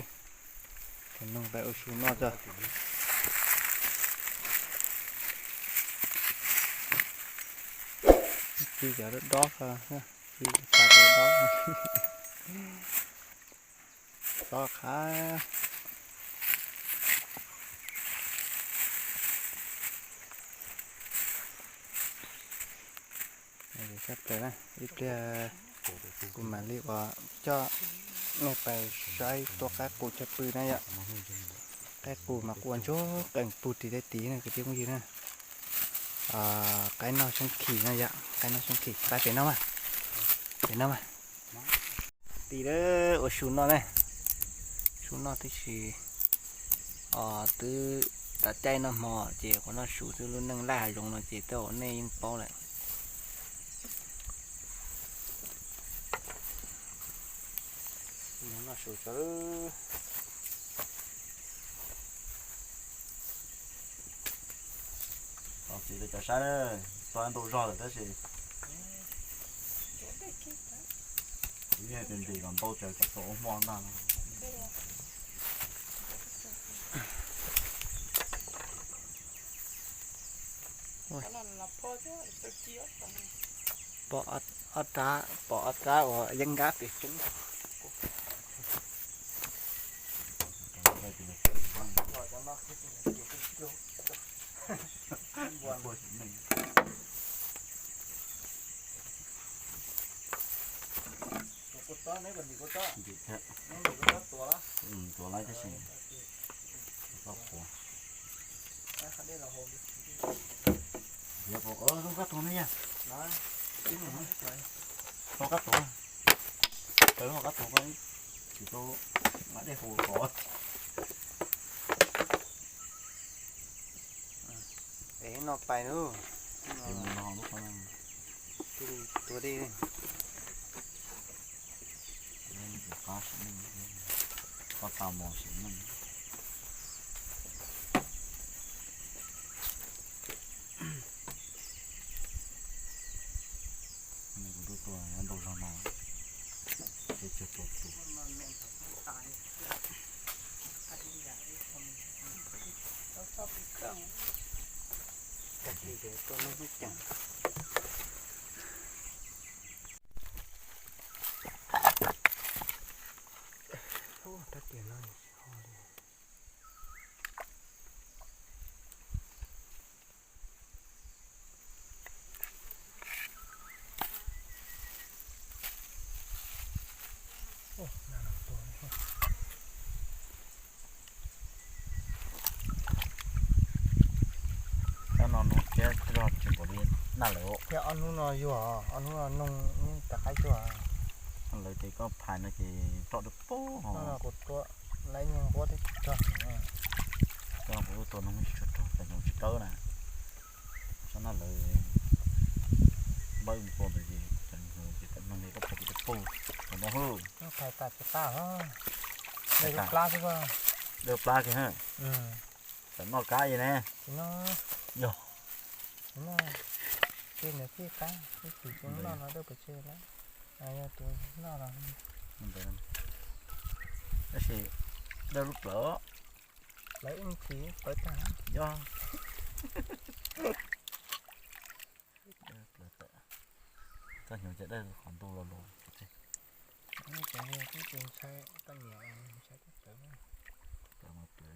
Tus noog pais ua su noj tso. Txi cov dob dob ko, txi tas cov dob. Txob qhav. Sab plaws na, ib pliag kuv mam li ua coj nej pais saib tua qaib qus cog pw na yom. Qaib qus mas kuj ua ntsuag qees pug ris dai tid na kwv tij phooj ywg na. Qaib noj xyoob khim no yom, qaib noj xyoob khim, qaib pem noj mas, pem noj mas. Tim lawv ua su noj ne, su noj tib si. Twb tav caij noj hmo ces qhov noj su twb lub neej laj hav zoov no ces tej zaum nej yeej paub lawm. Noj su tso. Txiv li cov saib, txog ntau zog lawm tab sis ib tus ntim los ntau tsawv cov tau ua hmo ntag no. Pom ob rab, pom ob rab uas yeeb nkab pem tseeb. Tuav lawm tab sis txhob qhuav. Zoo kab tuag ne yom. Zoo kab tuag. Tawm kab tuag, tsis tau nqa dej haus tod. Es noj pais lub, tua dej. Qab sim neej, qab tau mos sim neej. Kuv tuaj tua nyob ntau zog no, ces cog tua tus. Hnub no hnub thiab zog tsis npaum li nag lawm. Thiab ob hnub no yuag, ob hnub no noog rov qab yuag. Lawv ces koj phais no ces roj dawb paug. Hnub no kuv tua laib noog nquab thiab tsis rog. Koj kuv tua noog tsis tshua rog, cas noog tsis kawb na. Sab naj lawv npawb mus pom ntawd ces cas noog ces noog li koj phais ces dawb paug, qhov no hwb. Phais tas tsis tas, dawb plab xwb. Dawb plab kiag. Tam noj kab li ne. Yog. Tej ntawd txij qab ib tug coob noj no dawb pes tsawg lawm. Yog tus noj no. Tab sis dawb lub plawv. Plawv ib ntsis pawv tag. Yog. Dawb plawv tawm. Koj hnyuv ces dawb qhov ntuj los los. Ntshai koj niam ntshai koj plawv. Plawv mas plawv.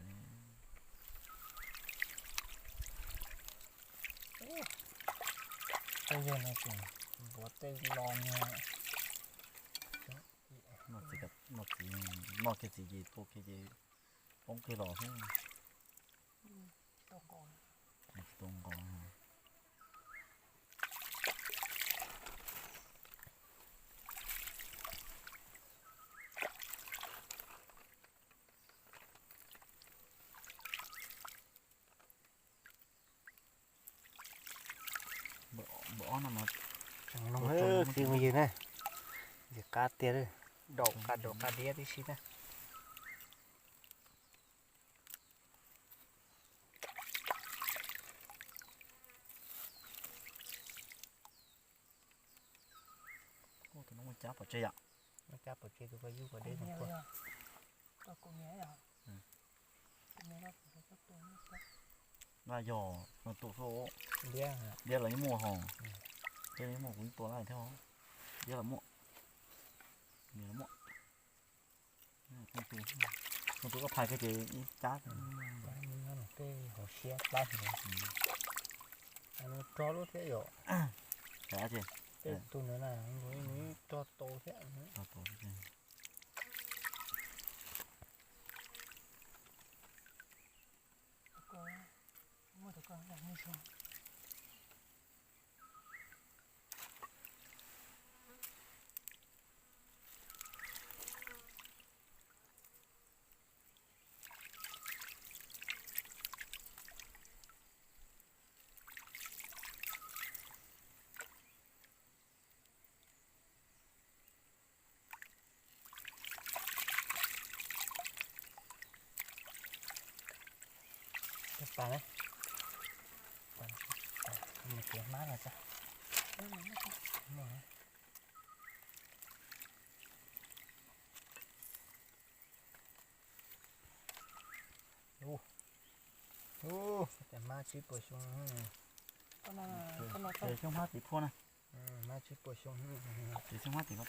Tej yawg no tseem npuav tej lo no. Noj txiv, noj kiag txiv ces tua kiag ces poob kiag los xwb. Tsis tau nqos. Npawg ob no mas tseem loo txiv mus yig na. Ntxim qab tiag, daum qab daum qab diab tib si na. Tus no muaj cab pov tseg yom. Muaj cab pov tseg tus ko yug kom deb tus ko. Laj yog no tua xwb, liab los yeej muaj hos, liab los yeej muaj, kuv yeej tua laj thiab, liab los muaj, nws los muaj. Tus koj phais kiag ces ib cab. Tej hauv siab plab, rog lub thiab yom. Tej tus ntawd na, nws rog tau thiab. Cov pas ne, mus txiav hmab los tso. Ub, ub, cov hmab tsib puas xyoo. Cov xyoob hmab tim phuaj na. Hmab tsib puas xyoo. Cov xyoob hmab tim ko.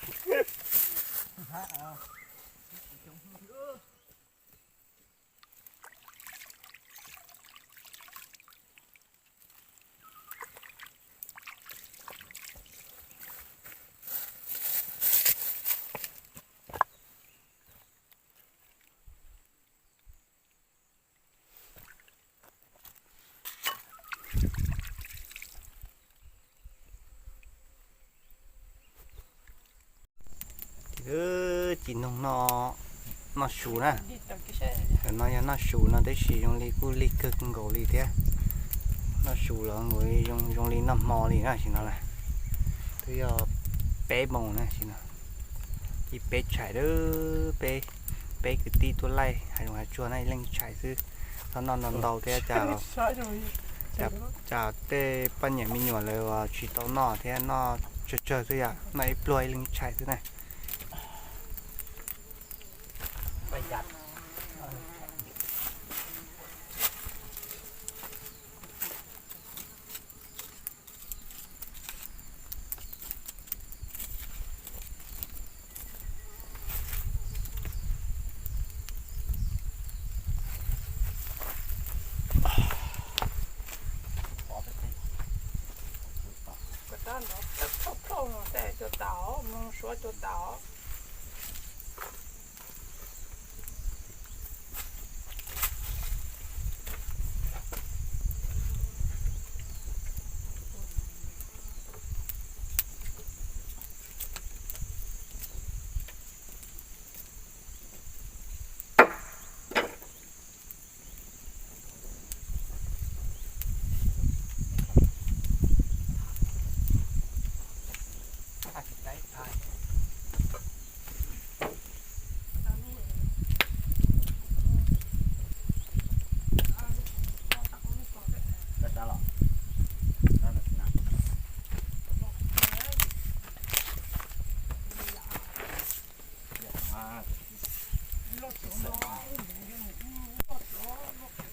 Ces wb cim noog noj su na. Cov no yog noj su no tab sis zoo li kuj lig kawg nkaus li thiab. Noj su los nkaus zoo, zoo li noj hmo li na, tam sim no na. Twb yog peb moos na, tam sim no ib peb tshais, peb, peb kwv tij tuaj laij hav zoov hav tsuag na, ib leeg tshais xwb. Txhob noj ntau ntau thiab, cas tej poj niam me nyuam lawv tsis tau noj thiab, noj tsawg tsawg xwb yom, noj ib pluag ib leeg tshais xwb na. Koj rab nrov plhaub plhaub no tej cua tas, mus suav cua tas.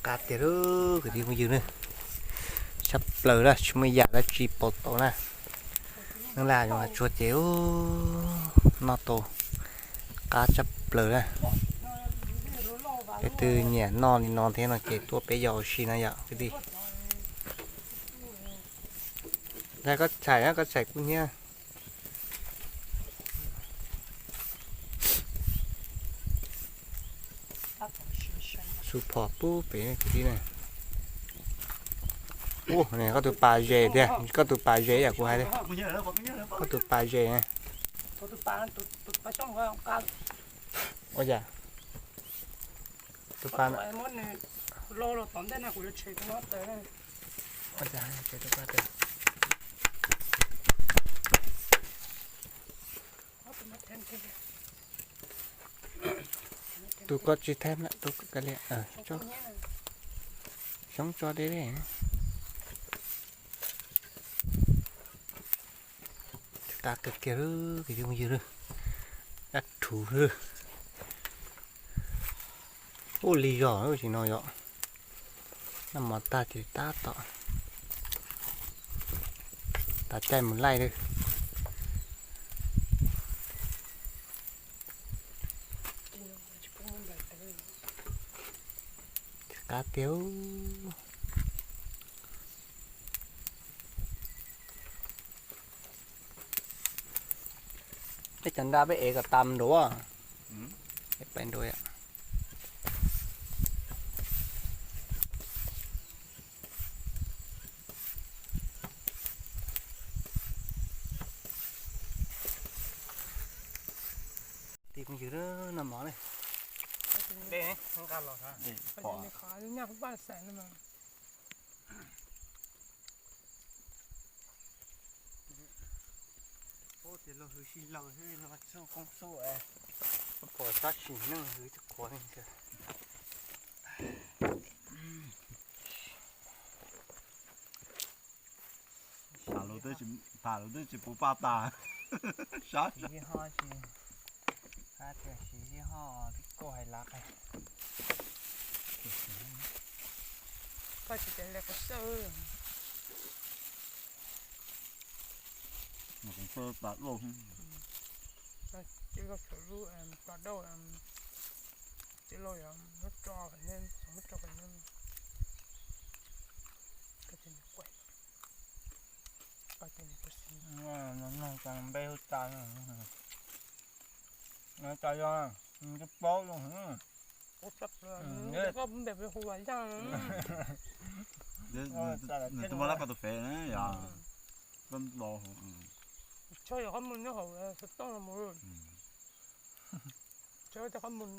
Qab tiag lub kwv tij phooj ywg na, tshaj plaws na, tsis muaj yam dab tsi pauv tau na. Neeb laj zoo tsuag ces noj tau qab tshaj plaws na. Leej twg nyiam noj li no thiab no ces tuaj peb yos ua si na yom kwv tij. Ntag koj txhais, koj txhais kub hnyiab. Su phom pub pem kwv tij na. Ub, koj tus pas ze tiag, koj tus pas ze yam kuv hais tiag. Koj tus pas ze na. Ua cas? Tus pas Tus koj tsis theeb lawm, tus koj liam, xyoob tso deb deb. Qab kawg kiag lawm kwv tij phooj ywg, dab rhuv lawm. Ua li yog sim no yom, noj mov tag ces tab tom, tab tom caij mus laij lawm. Qab tiag. Peb cov nra peb ev kom tas nruav, peb pais nruav. Tig phooj ywg, noj mov ne. Dej nqa los. Tias los hwv si laus thiab los txog koob xub es pom sab sim neej hwv tsis qhuav li ntawd. Tham lus twb tsis puv paj tas. Sab sim ho tsis, hab tias sim ho tib kuj hais lav qai. Koj tsis tias le qhov xawj. Ces los tsuav lub pas dauj, ces los yog muab tso pem no, muab tso pem no. Npej hub tas, tas yog twb paub lawm. Koj npej hu Vam Yaj, nws twb muaj lab koj tus fev na yog. Tso yog qhob mus nyob hauv xov tooj los mus. Tso tej qhob mus,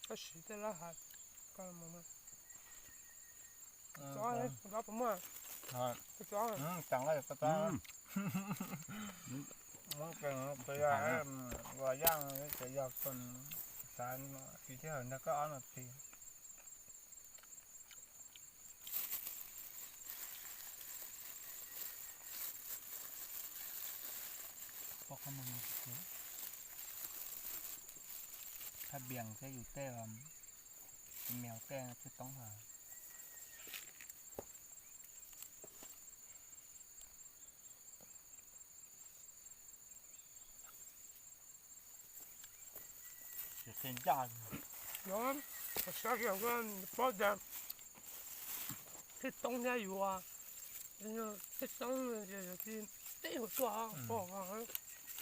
koj siv tej lab hav ko los mus. Tso, tso puas muaj? Tso, tso. Muab Vam Yaj, ces yog xav siv sij hawm nrog koj ob no tig. Poj qhob mus, Thaj Npias thiab yus tej, Txiv Meus tej twb toob lawm. Tsis qhia ncaj. Yog, paub tias thib toob thiab yus, thib toob ces yus tib hua tuaj.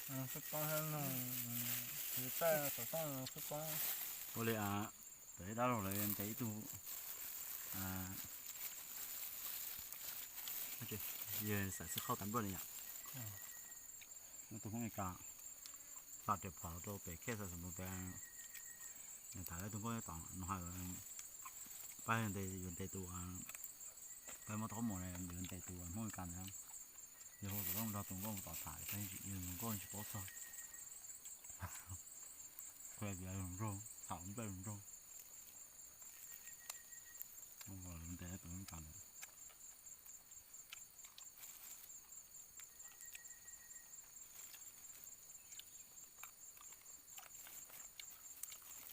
Thib toob thiab, yus tej xov tooj thib toob. Ua li, tawm ib dab laug lawv ntes ib tug, yog xav xwb qhauj tas npluaj li yom. Tus Hmoob Mes Kas xa riam phom rau pem khej xa xom mus pem, nws tham lawv tus nkauj nyob tom no hais, pab ntes, yuav ntes tus, pab muab tau qhob mus yuav ntes tus Hmoob Mes Kas ntawd. Yog hu tus nkauj nrog tus nkauj tom tham, yog tus nkauj tsis paub txog. Qhia tias zoo nraug, tham nplej zoo nraug. Ntes tus Hmoob Mes Kas ntawd.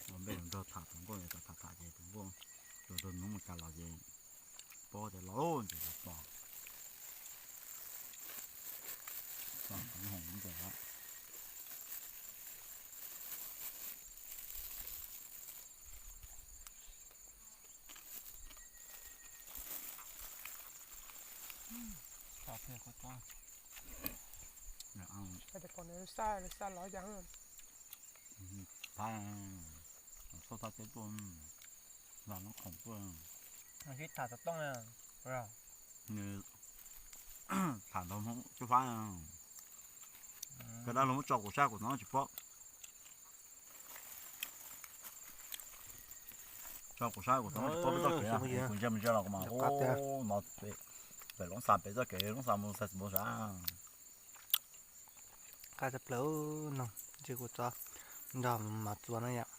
Ua npej los nrog tham tus nkauj, tham tham ces tus nkauj, tus tus Hmoob Mes Kas los ces paub tias los ces los tos, tos koom haum ntawd. Hais tias kom nws xa, nws xa los cas. Thaj, thaj teb tuaj, los muab khoom tuaj. Nws sib tham xov tooj na. Nws tham nrog Hmoob Cub Fab, koj dab laug muab tso kuv saib kuv hnov tsis paub. Tso kuv saib kuv hnov tsis paub peb txoj kev, kuv ntsia mus ntsia los kuv mas hu no pem Loob Xas, pem txoj kev Loob Xas mus Xais Xis Npoo sav. Qab tshaj plaws no, ntsia kuv tso nrog mov txua no yom.